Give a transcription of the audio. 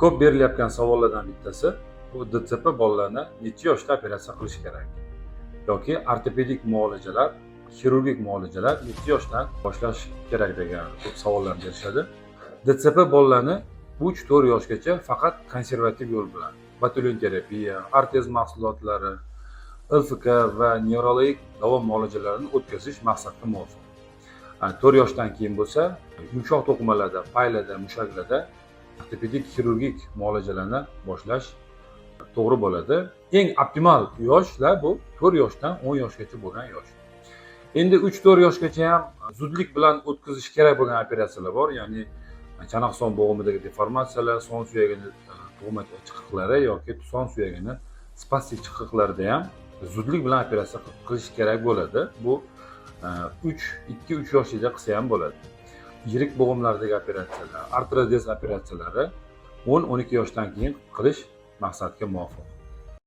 Ko'p berilayotgan savollardan bittasi bu DCP bolalarni necha yoshda operatsiya qilish kerak yoki ortopedik muolajalar, xirurgik muolajalar necha yoshdan boshlash kerak degan ko'p savollar berishadi. DCP bolalarni 3-4 yoshgacha faqat konservativ yo'l bilan botulin terapiya, ortez mahsulotlari, ЛФК va nevrologik davo muolajalarini o'tkazish maqsadga muvofiq. 4 yoshdan keyin bo'lsa yumshoq to'qimalarda, paylarda, mushaklarda ortopedik xirurgik muolajalarni boshlash to'g'ri bo'ladi. Eng optimal yoshlar bu 4 yoshdan 10 yoshgacha bo'lgan yosh. Endi 3-4 yoshgacha ham zudlik bilan o'tkazish kerak bo'lgan operatsiyalar bor, ya'ni chanoq son bo'g'imidagi deformatsiyalar, son suyagini tug'ma chiqiqlari yoki son suyagini spastik chiqiqlarida ham zudlik bilan operatsiya qilish kerak bo'ladi. Bu 3, 2-3 yoshida qilsa ham bo'ladi. Yirik bo'g'imlardagi operatsiyalar, artrodez operatsiyalari 10-12 yoshdan keyin qilish maqsadga muvofiq.